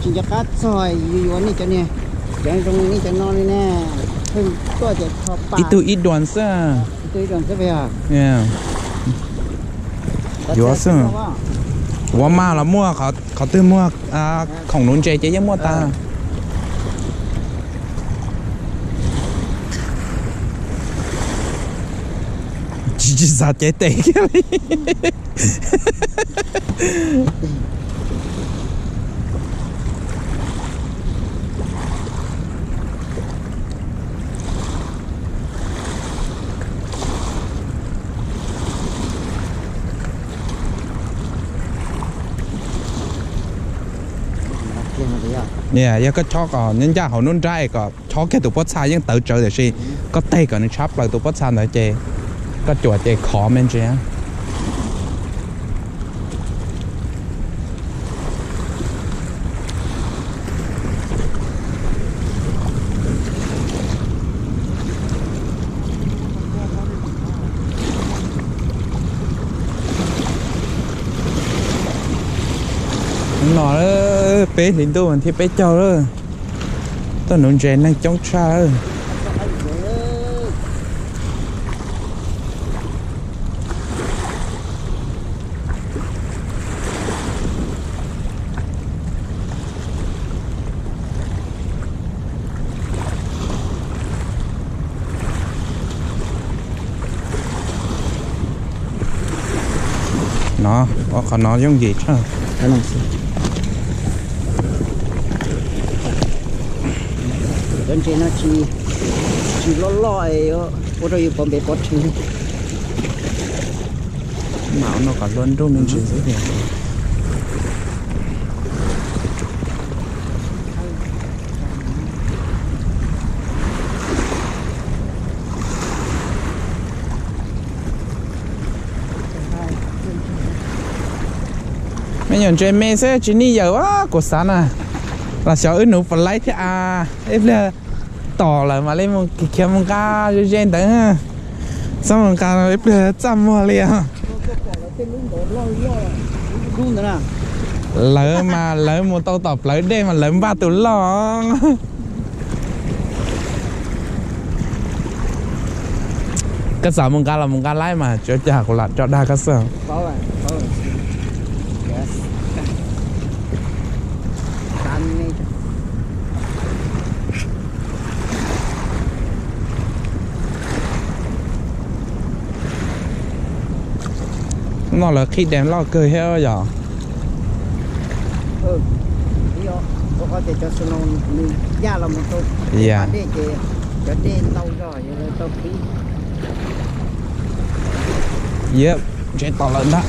Nco qab txog yus yuav nej cov niag, cov zoo nej cov no li ne, pheej tuaj ces kho pa. Ib tug ib duas xwb. Ib tug ib duas xwb. Yuav xwb. Ua mas los muaj, qhov twg muaj khoom nuv ntses ces yeej muaj tag. Tsis, tsis xav cev tes kiag li. Yog koj chob kom nyob ncaj hauv nruab nrab kom chob kiag tus pob txha yeej tawv tsawv tiam sis koj teg kom nws tshab plaws tus pob txha ntawd ces koj cuam ces khov me ntsis. No peb hlis ntuj thiab peb caug lawm, tuaj nuv ntses neeg coob tshaj. No, qhov no yooj yim tshaj. Cov ntses no tsis, tsis loj loj es ua rau yus pov npev pov rhe. Mam no kom hlua nruj me ntsis xwb tiag. Me nyuam ntses me xwb tsis nij yawm as kuv xav na. Los xyov wb nuv pom laib thiab as, ib pliag tom lawm mam li mus khiav mus nqa ze ze ntawd. Txhob mus nqa ib pliag txaj muag li os. Lawv mas lawv mus tau tom plawv dej mas lawv npaj tus loj. Koj xav mus nqa los mus nqa laib mas tsuav cas kuv lam tso dag koj xwb. No lawv qhib dam loj kawg thiab yom. Rau qhov tias cov snow nws yaj los mus rau pas dej ces cov dej ntau zog yuav tau qhib. Yep, ntses tom lawm ntag.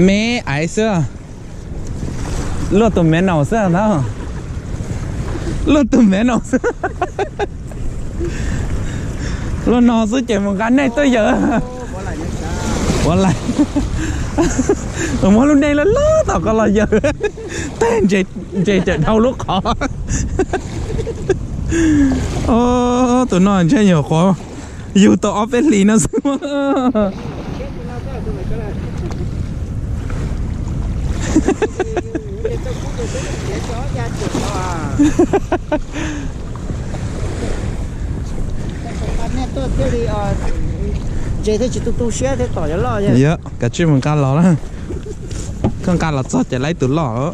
Me aiv xwb, luaj tus me naus xwb ntag, luaj tus me naus xwb. Luaj no xwb ces mus nqa nej tuaj yawm. Ua lais, muab lub neej loj loj tom koj los yawm. Tag ntses cawm dhau lub qhov. Tus no ntshe nyuam qhuav yug tau ob peb hlis no xwb. Ntses thiaj tsis tu tu siab thiab tom cov loj. Yog, kav tsij mus nqa los na. Koj nqa los txog ces laib tus loj.